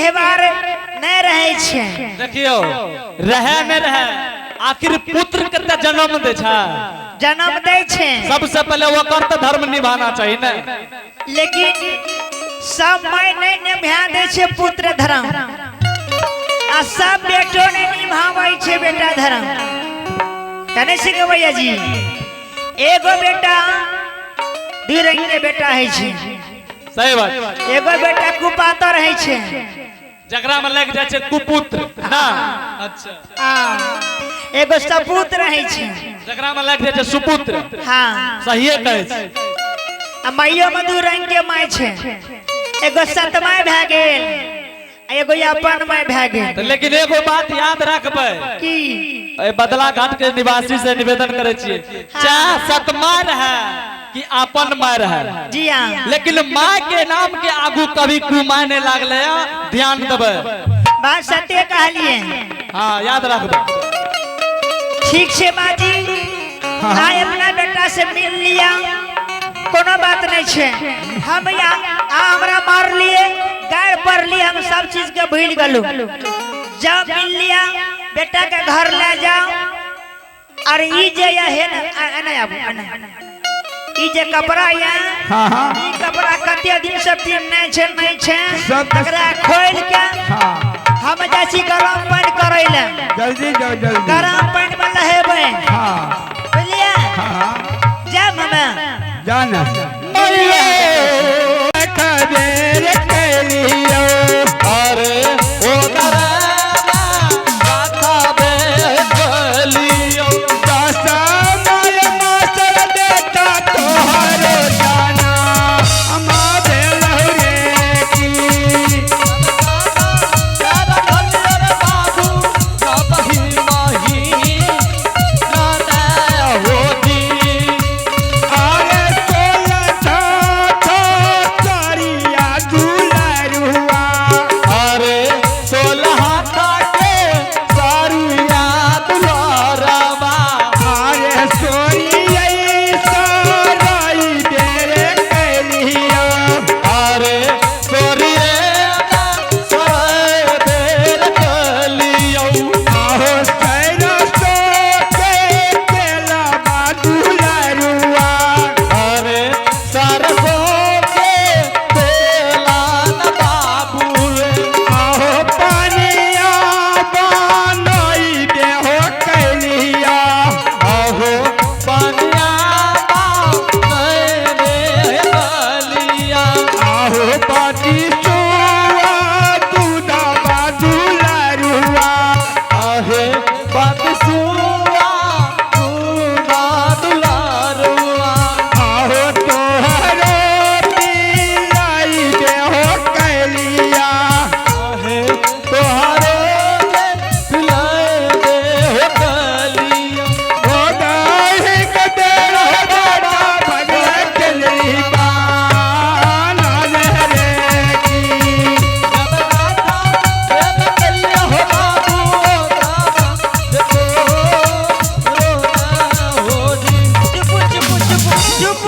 व्यवहार नहीं रहे छै। देखियो, रहे नहीं रहे, आखिर पुत्र के त जन्म दे छै। जन्म दै छै। सबसे पहले ओकर त धर्म निभाना चाहिए ने। लेकिन सब माय नहीं निभा दै छै पुत्र धर्म, आ सब बेटो नहीं निभाबै छै बेटा धर्म। जानै छै के भैया जी, एगो बेटा दू रंग के बेटा है छै। सही बात। एगो बेटा कुपातर है छै, जकरा में लग जाय छै कुपुत्र ना। अच्छा। आ एगो सपूत रहे छै, जकरा में लग जाय छै सुपुत्र। हाँ। सहिए कहै छै। आ माइयो में दू रंग के माय छै, एगो सतमाय भए गेल आ एगो अपन माय भए गेल। तऽ लेकिन एगो बात याद रखबै की? ए बदला घाट के निवासी से निवेदन करे छियै, चाहे सतमाय रहे कि अपन माय रहे, जी हाँ, लेकिन माय के नाम के आगू कभी कुमाय नहीं लागले, ध्यान देबै। बात सत्य कहलिए। हाँ, याद रखबै। ठीक छै बाजी, आइ अपना बेटा से मिल लिया, कोनो बात नहीं छै। हम या आ हमरा मार लिए, गाड़ पड़ लिए, हम सब चीज के भूल गलू। जब मिल लिया, बेटा के घर ले जाओ। और ई जे या है ना, एना आबू, एना। ई जे कपड़ा या, हाँ हाँ ई कपड़ा कते दिन से पिन्हने छै नहीं छै, सब एकरा खोल के हाँ हम जाइ छी गरम पानि करै ले। जल्दी जाओ, जल्दी। गरम पानि में नहेबै। हाँ। बुझलियै? हाँ हाँ। जायब हमे। जाना खबेर कैलियो। अरे ओ दरना गाथा बेलियो। दशा माय मास्टर बेटा तोहरो जाना अमा भेल रे की। बाबू कबही माही नाना होती। अरे 16 छो चरिया दुलरुआ। अरे 16 के सारिया दुलारवा। अरे सोरियै सराई बेरे कैलियो। अरे सोरिए सर बेर कलियो। आहो सैरसो के तेला दुलरुआ। अरे सरसों के तेलान बाबू रे। आहो पानिया बनई देहो कैलिया। अहो बनिया रे बलिया। आहो बाटी सुआ दूधा दुलरुआ। अहे बात सुआ दूधा दुलारुआ। आहो तोहरो पिलाई देहो कैलिया। अहे तोहरो के पिलाए दे हो कलिया। ओ दाही के देहो बेटा भगला चली बाना रे की। जब गाथा प्रेम कलिया हो बाबू दादा देखो रोना हो जी। चुप चुप चुप चुप।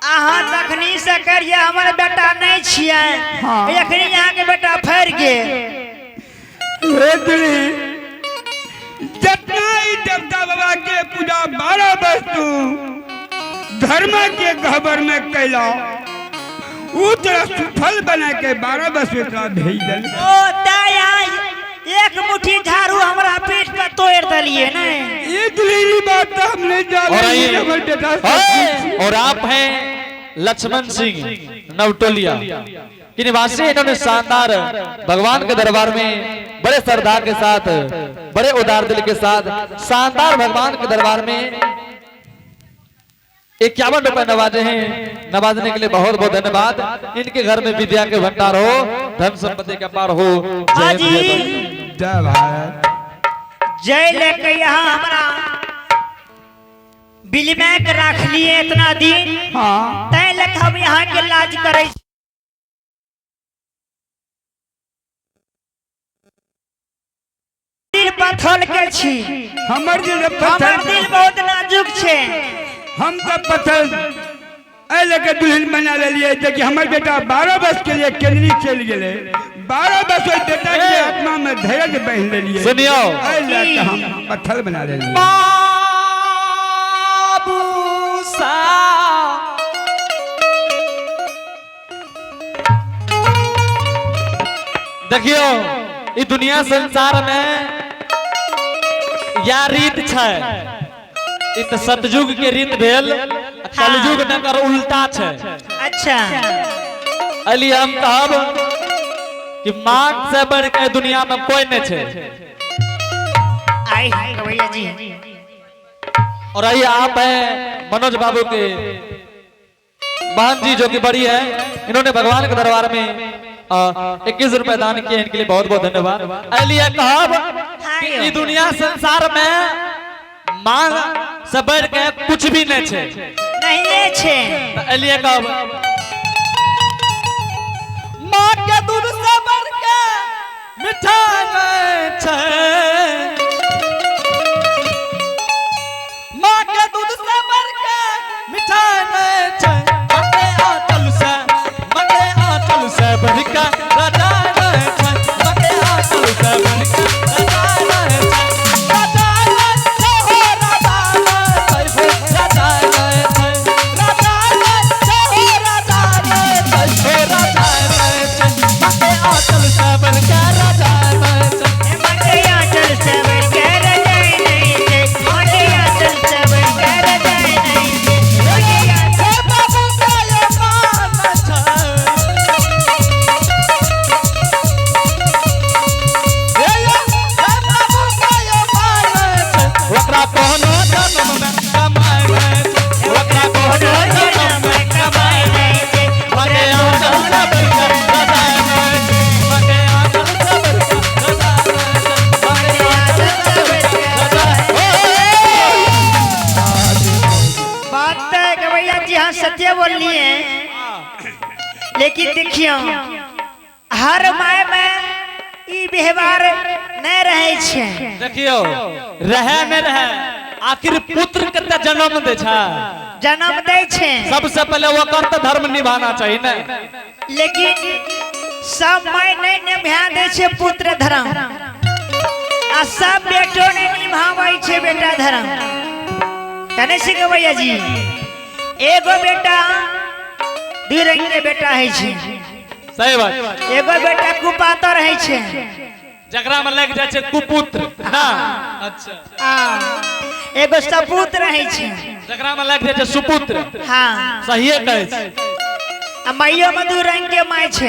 अहाँ तखनी से करिए हमर बेटा नहीं छियै। हाँ। एखनी अहाँ के बेटा फैर गेल। रे दुली, जितना ही देवता बाबा के पूजा 12 वस्तु धर्म के गहबर में कैला, उ तरह सुफल बना के 12 वस्तु तोरा भेज दल। ओ दया, एक मुट्ठी झाड़ू हमरा पीठ पर तोड़ देलिए ने। ये दुली बात तो हम नहीं और जाने आइए। हमर बेटा सब। और आप हैं लक्ष्मण सिंह नवटोलिया के निवासी। इन्होंने शानदार भगवान के दरबार में बड़े श्रद्धा के साथ, बड़े उदार दिल के साथ शानदार भगवान के दरबार में 51 रुपए नवाजे हैं। नवाजने के लिए बहुत बहुत धन्यवाद। इनके घर में विद्या के भंडार हो, धन संपत्ति का पार हो। जय हाजी। हिंद, जय भारत। जय भारत। जय लेके यहाँ हमरा बिलमे के राख लिए इतना दिन, हाँ तै लेके हम यहाँ के लाज करै छी। दिल पत्थर के छी। हमर दिल हमर पत्थर। दिल बहुत नाजुक छै। हम तो पत्थर एहि लेके दुल्हन बना लेलिए जे कि हमर बेटा 12 वर्ष के लिए केंद्री चलि गेलै। 12 वर्ष ओहि बेटा के आत्मा में धैर्य बांधि लेलिए। सुनियो। एहि लए कऽ हम पत्थर बना लेलिए। बाबू सा देखियो, ई दुनिया संसार में या रीत छै, ई तऽ सतयुग के रीत भेल, कलयुग नकर उल्टा छै। अच्छा। अली हम कहब कि मांग से बढ़ के दुनिया में कोई नहीं छै। आई भैया जी। और आइए, आप हैं मनोज बाबू के बहन जी, जो कि बड़ी है। इन्होंने भगवान के दरबार में 21 रुपए दान किए, इनके लिए बहुत बहुत धन्यवाद। अलिए कहब कि ई दुनिया संसार में मांग से बढ़ के कुछ भी नहीं छै। नहीं छे। अलिए कहब, माँ के दूध से बढ़ के मिठाई नहीं छै, माँ के दूध से बढ़ के मिठाई नहीं छै, मके आंचल से, मके आंचल से बढ़ के रजाई नहीं छै, मके आंचल से बढ़ के रजाई नहीं छै, रजाई नहीं छै हो, रजाई नहीं छै हो, रजाई नहीं छै, रजाई नहीं छै हो, रजाई नहीं छै हो, रजाई नहीं छै, मके आंचल से बढ़ के रजाई नहीं छै। मके आंचल से बढ़ के रजाई नहीं छे, मके आंचल से बढ़ के रजाई नहीं छे, मके आंचल हे बाबू के ये मान छै। हे ये, हे बाबू के ये मान छै। ओकरा कोनो जन्म में कमाय नहि छै। ओकरा कोनो जन्म में कमाय नहि छै। मगे आंचल से बढ़ के रजाई नहि छै। मगे आंचल से बढ़ के रजाई नहि छै। मगे आंचल से बढ़ के रजाई। बात तो है कि भैया जी, हाँ, सत्य बोल लिए, लेकिन देखियो, हर my में ई व्यवहार नहीं रहे छे। देखियो, रहे नहीं रहे, आखिर पुत्र के तऽ जन्म दे छै। जन्म दै छे। सबसे पहले ओकर तऽ धर्म निभाना चाहिए ने। लेकिन सब my नहीं निभा दै छे पुत्र धर्म, आ सब बेटो नहीं निभाबै छे बेटा धर्म। तने सिख भैया जी, एगो बेटा दू रंग के बेटा है छे। सही बात। एगो बेटा कुपातर है छे। जकरा में लग जाइ छै कुपुत्र ना, अच्छा। आ एगो सपूत रहे छे। जकरा में लग जाइ छै सुपुत्र। हाँ। सहिए कहै छै। आ माइयो में दू रंग के my छे,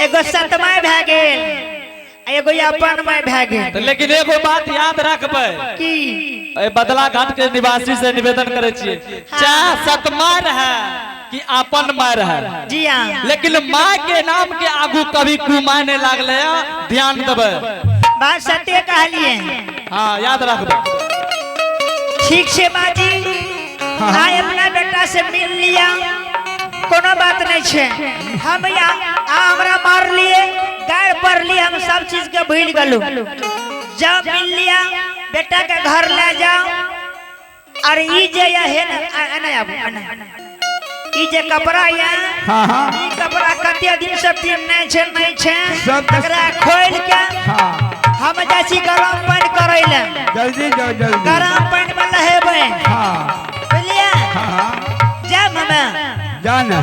एगो सतमाय भए गेल आ एगो अपन my भए गेल। तऽ लेकिन एगो बात याद रखबै। की? ए बदला घाट के निवासी से निवेदन करै छियै, चाहे सतमाय रहे कि अपन my रहे, जी हाँ। लेकिन my के नाम के आगू कभी कुमाय नहीं लागले है, ध्यान देबै। बात सत्य कहलिए। हाँ, याद रखबै। ठीक से बाजी, आय अपना बेटा से मिल लिया, कोनो बात नहीं छे। हम या आ हमरा मार लिए, गाड़ पर लिए, हम सब चीज के भूल गलू। जब मिल लिया, बेटा के घर ले जाओ। और ई जे या है ना, आना आबू, आना। ई जे कपड़ा या, हाँ हाँ ई कपड़ा कते दिन से पिन्हने छे नहीं छे, सब- एकरा खोल के हम जाइ छी गरम पानि करै ले। जल्दी जाओ, जल्दी। गरम पानि में नहेबै। बुझलियै? हाँ हाँ जायब हमे। जाना।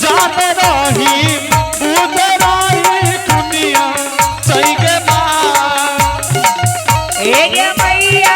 जान रही बुझ रही दुनिया सही के माँ। ए गे मैया।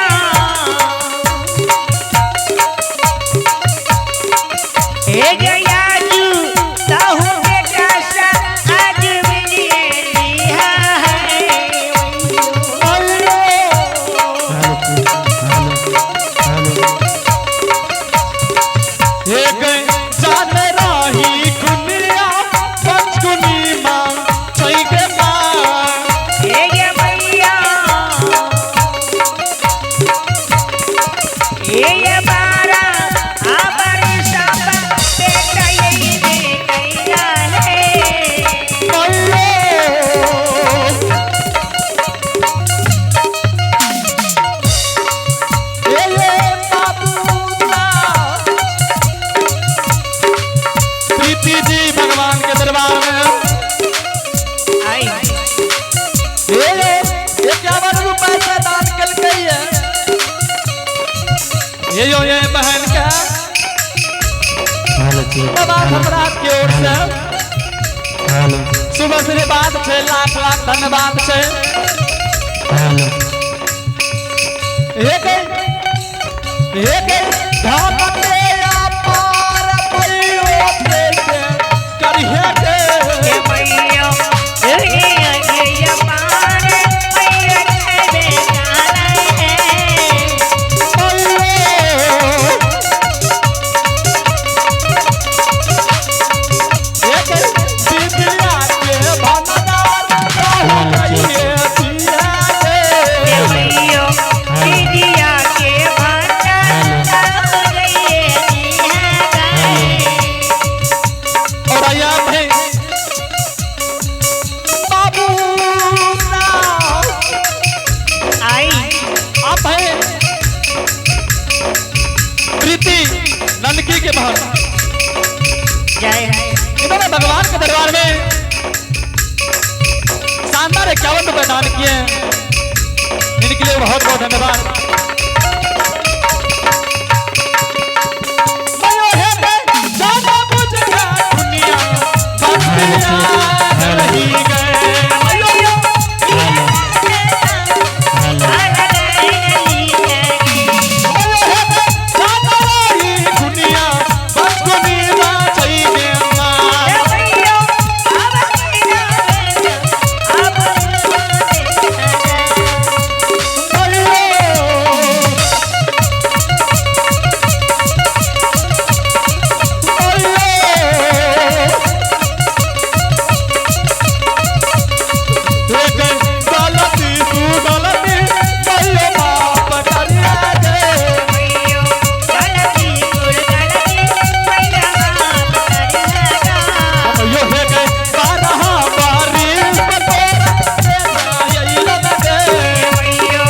बाबा धर्मराज की ओर से सुबह आशीर्वाद छे, लाख लाख धन्यवाद छे। एक एक धन के अपार पैयो से करिहे के। मैयो ये पार मैया के बेकार एक विद्या के भंडार रहु गइए दिया के। मैयो दीदिया के भंडार हो गइए दिया और आया भाई बाबू राव, आई आप है प्रीति ननकी के बहन। जय है। इन्होंने भगवान के दरबार में शानदार 51 रुपए दान किए हैं, इनके लिए बहुत बहुत धन्यवाद। मयो हे बे, जाना बुझ गया दुनिया, बंदिया रही गए। मयो मयो हे बे, जाना रही दुनिया, बचपनी ना चाहिए माँ। मयो गलती तू गलती मयो बाप करिया दे। मयो हे के बारह बारी बतोरा यही लग दे। मयो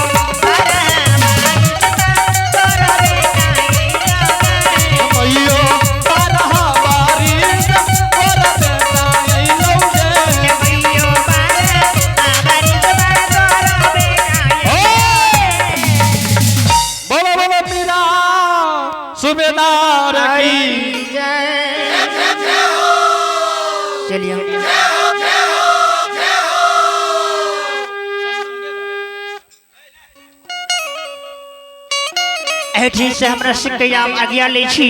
बारह बारी बतोरा यही लग दे। बोलो बोलो मीरा सुबेदार की। चलिए एहिठाम से हमरा सिकैया आज्ञा लै छी।